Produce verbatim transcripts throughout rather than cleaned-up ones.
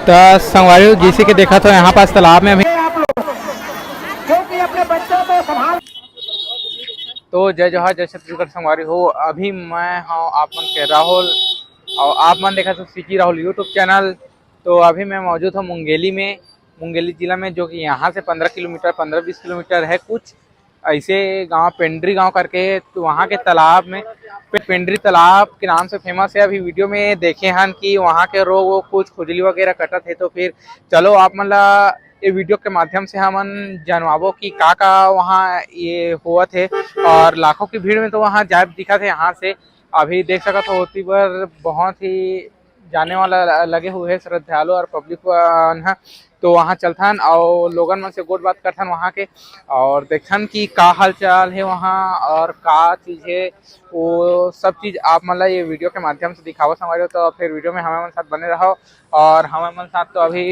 त संगवारी हो, जैसे कि देखा तो यहाँ पास तालाब में अभी आप लोग, क्योंकि अपने बच्चों को संभाल। तो जय जोहार, जय छत्तीसगढ़ संगवारी हो। अभी मैं हूँ आप मन के राहुल और आप मन देखा तो सीजी राहुल YouTube चैनल। तो अभी मैं मौजूद हूँ मुंगेली में, मुंगेली जिला में, जो कि यहाँ से पंद्रह किलोमीटर, पंद्रह बीस किलोमीटर है कुछ, ऐसे गांव पेंड्री गांव करके है, तो वहाँ के तालाब में पे-, पेंड्री तालाब के नाम से फेमस है। अभी वीडियो में देखे हन कि वहाँ के रोग वो कुछ खुजली वगैरह कटत है, तो फिर चलो आप मन ला ये वीडियो के माध्यम से हमन जानवाबो कि का का वहाँ ये होवत है। और लाखों की भीड़ में तो वहाँ जाए दिखत है यहाँ से। अभी देख सकत हो ओती बर बहुत ही जाने वाला लगे हुए है श्रद्धालु और पब्लिक मन ह। तो वहाँ चलथन और लोगन मन से गोठ बात करथन वहाँ के, और देखथन कि का हालचाल है वहाँ और का चीज़ है, वो सब चीज़ आप मन ला ये वीडियो के माध्यम से दिखावत संगवारी हो। तो फिर वीडियो में हमारे मन साथ बने रहो और हमारे मन साथ तो अभी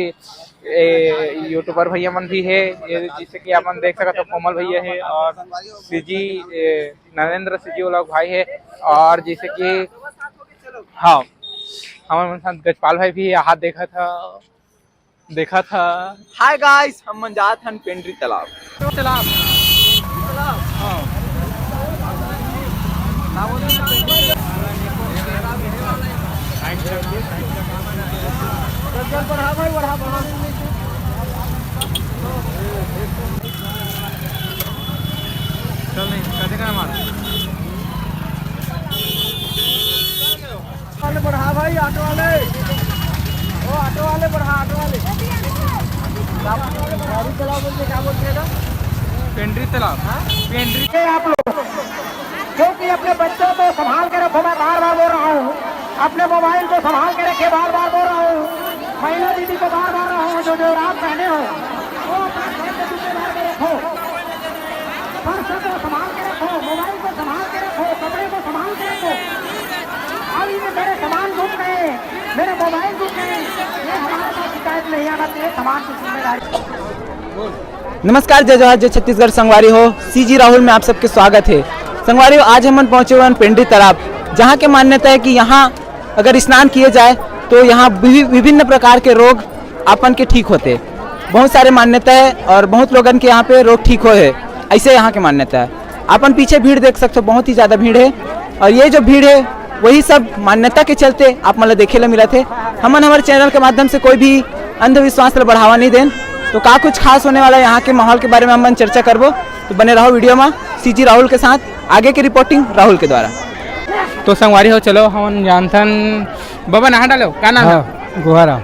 ए, यूट्यूबर भैया मन भी है, ये जैसे कि आप मन देख सकत हो कोमल भैया है और सीजी, ए, नरेंद्र सीजी व्लॉग भाई है, और जैसे कि हाँ, हमारे मन साथ गजपाल भाई भी है, हाथ देखा था, देखा था। हाय गाइस, हम मन जात हन पेंड्री तालाब। तालाब। चल नहीं, कदे का मार। वाले बढ़ा भाई, ऑटो वाले, ओ ऑटो वाले बढ़ा, ऑटो वाले। गाड़ी चलाओ बोल के क्या बोलते हैं ना? पेंड्री तालाब। हाँ? पेंड्री। ये आप लोग, क्योंकि अपने बच्चों को संभाल के रखो, मैं बार बार बोल रहा हूँ, अपने मोबाइल को संभाल के रखिए, बार बार बोल रहा हूँ। महिला दीदी को बार बार रहा हूँ, जो जो रात पहने हो, वो अपना घर के पीछे भर के रखो। पर्स को संभाल के रखो, मोबाइल को संभाल के रखो, कपड़े को संभाल के रखो। अब ये मेरे सामान घूम गए, मेरे मोबाइल घूम गए, ये हमारे पास शिकायत नहीं आना चाहिए, सामान की जिम्मेदारी। नमस्कार, जय जोहार, जय छत्तीसगढ़ संगवारी हो। सीजी राहुल में आप सबके स्वागत है। संगवारी हो, आज हमन पहुंचे हुए हैं पेंड्री तालाब, जहां के मान्यता है कि यहां अगर स्नान किए जाए तो यहाँ विभि-, विभिन्न प्रकार के रोग आपन के ठीक होते। बहुत सारे मान्यता है और बहुत लोगन के यहाँ पे रोग ठीक होए है, ऐसे यहाँ के मान्यता है। आपन पीछे भीड़ देख सकते हो, बहुत ही ज़्यादा भीड़ है। और ये जो भीड़ है, वही सब मान्यता के चलते आप मन ल देखे ला मिलत है। हमन हमारे चैनल के माध्यम से कोई भी अंधविश्वास ला बढ़ावा नहीं देन। तो का कुछ खास होने वाला है यहाँ के माहौल के बारे में हमन चर्चा करबो, तो बने रहो वीडियो में सीजी राहुल के साथ। आगे की रिपोर्टिंग राहुल के द्वारा। तो संगवारी हो, चलो हमन जानथन। बाबा, नहा डालो, का नाम है? हाँ, गुहारा।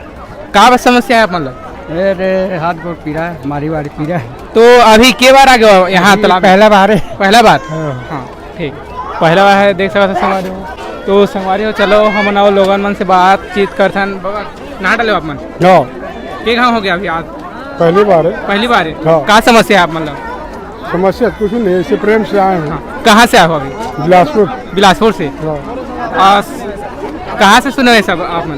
का बस समस्या है आप मतलब? अरे, हाथ गोड़ पीरा है, मारी वारी पीरा है। तो अभी के बार आ गए हो यहाँ ये तालाब में? पहला बार है। पहला बार? हाँ। हाँ, ठीक। पहला बार है, देख सकते हो संगवारी हो। तो संगवारी हो, चलो हमन और लोगन मन से बातचीत करथन। बाबा, नहा डालो आप मन? हाँ। के घाव हो गया अभी आज? पहली बार है। पहली बार है? हाँ। का समस्या है आप मतलब? समस्या कुछ नहीं, ऐसे प्रेम से आए हैं। हाँ। कहाँ से आए हो अभी? बिलासपुर। बिलासपुर से? हाँ। आ, स-, कहाँ से सुने हो ये सब आप मन?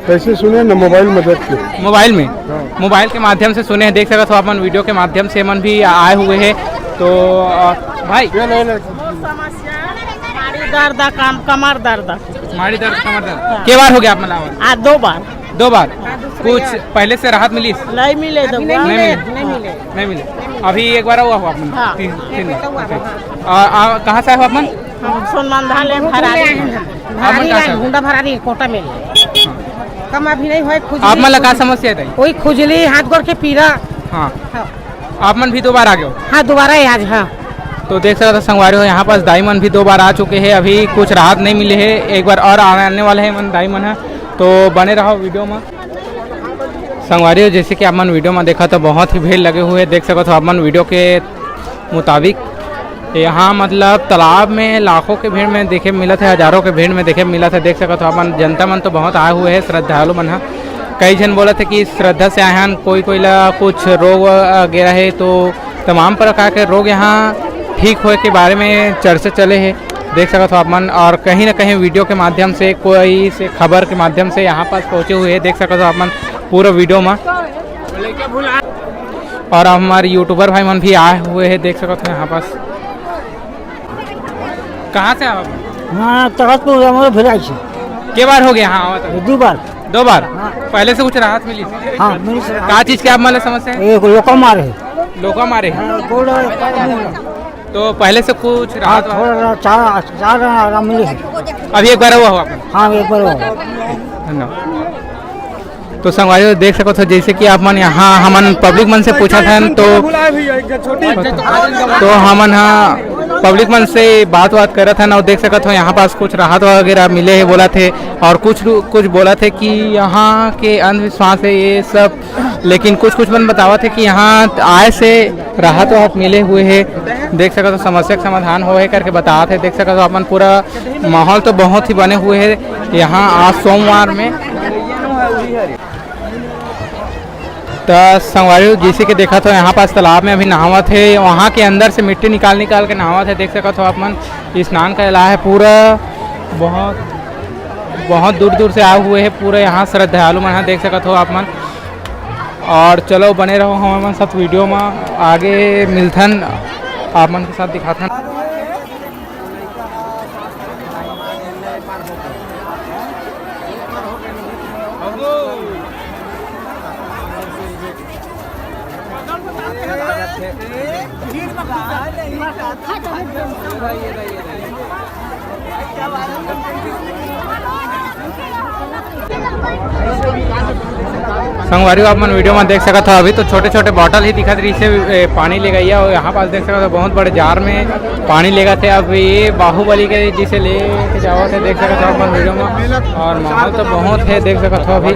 कैसे सुने ना, मोबाइल में देख के। मोबाइल में? हाँ। मोबाइल के माध्यम से सुने हैं, देख सकत हो आप मन, वीडियो के माध्यम से मन भी आए हुए हैं। तो, आ, भाई। ये ले, ले। माड़ी दर्द, कम, कमर दर्द। माड़ी दर्द, कमर दर्द। हाँ। के बार हो गया आप मन आवन? आज दो बार। दो बार? हाँ, दूसरे कुछ यार। पहले से राहत मिली? नहीं मिले तो अभी नहीं मिले, नहीं मिले। नहीं मिले। अभी एक बार हुआ हो आप मन? हाँ। तीन, तीन बार। एक बार हुआ, OK। हाँ। आ, आ, कहाँ से आए हो आप मन? हम सोनमंदा ले भरारी। आप मन कहाँ से आए हो? हुंडा भरारी, कोटा में। कम अभी नहीं होए, खुजली, आप मन ला का खुजली। समस्या है? कोई खुजली, हाथ गोड़ के पीरा। हाँ। हाँ। आप मन भी दो बार आ गए हो? हाँ, दोबारा है आज, हाँ। तो देख सकते हो संगवारी हो, यहाँ पास दाई मन भी दो बार आ चुके हैं, अभी कुछ राहत नहीं मिले है, एक बार और आने वाले हैं मन, दाई मन है, तो बने रहो वीडियो में। संगवारी हो, जैसे कि आप मन वीडियो में देखा तो बहुत ही भीड़ लगे हुए, देख सकते हो आप मन वीडियो के मुताबिक यहाँ मतलब तालाब में लाखों के भीड़ में देखे मिलत है, हजारों के भीड़ में देखे मिलत है। देख सकत हो आप मन, जनता मन तो बहुत आए हुए हैं, श्रद्धालु मन ह। कई झन बोलत है कि श्रद्धा से आए हन, कोई कोई ला कुछ रोग वगैरह है, तो तमाम प्रकार के रोग यहाँ ठीक होए के बारे में चर्चा चले है। देख सकत हो आप मन, और कहीं ना कहीं वीडियो के माध्यम से, कोई से खबर के माध्यम से यहाँ पास पहुँचे हुए हैं। देख सकत हो आप मन पूरा वीडियो में। और हमारे यूट्यूबर भाई मन भी आए हुए हैं, देख सकत हो यहाँ पास। कहाँ से आए हो आप? हाँ, तखतपुर हमारे भिलाई से। के बार हो गया? हाँ, आवत हे। दो बार। दो बार? हाँ। पहले से कुछ राहत मिली? हाँ, मिली से राहत। का चीज के आप मन ला समस्या हे? ये लोका मारे हे। लोका मारे हे? हाँ, गोड़ पैर नहीं होला। तो पहले से कुछ हाँ, राहत वाहत? थोड़ा रा-, चार, चार आराम मिली हे। अभी एक बार हुआ हो आप? हाँ, एक बार हुआ। धन्यवाद। तो संगवारी हो, देख सकत हो, जैसे कि आप मन यहाँ हमन पब्लिक मन से पूछत हन, तो तो हमन ह पब्लिक मन से बात बात करत हन और देख सकत हो, यहाँ पास कुछ राहत वगैरह मिले हे बोलत हे, और कुछ लो-, कुछ बोलत हे कि यहाँ के अंधविश्वास हे ये सब, लेकिन कुछ कुछ मन बतावत हे कि यहाँ आए से राहत वाहत मिले हुए हे। देख सकत हो, समस्या के समाधान होए हे करके बतात हे। देख सकत हो, अपन पूरा माहौल तो बहुत ही बने हुए हे यहाँ आज सोमवार में। त संगवारी हो, जैसे कि देखत हो, यहाँ पास तालाब में अभी नहावत हे, वहाँ के अंदर से मिट्टी निकाल निकाल के नहावत हे। देख सकत हो आप मन, स्नान करे ला हे पूरा, बहुत बहुत दूर दूर से आए हुए हे पूरा यहाँ श्रद्धालु मन ह, देख सकत हो आप मन। और चलो, बने रहो हमर मन साथ वीडियो में, आगे मिलथन, आप मन के साथ दिखाथन। संगवारी हो, आप मन वीडियो में देख सकत हो, अभी तो छोटे छोटे बॉटल ही दिखत रहिस हे, ए, पानी लेगइया, और यहाँ पास देख सकत हो बहुत बड़े जार में पानी लेगत हे। अब ये बाहुबली के जिसे लेके जावत हे, देख सकत हो आप मन वीडियो में, और माहौल तो बहुत हे, देख सकत हो अभी।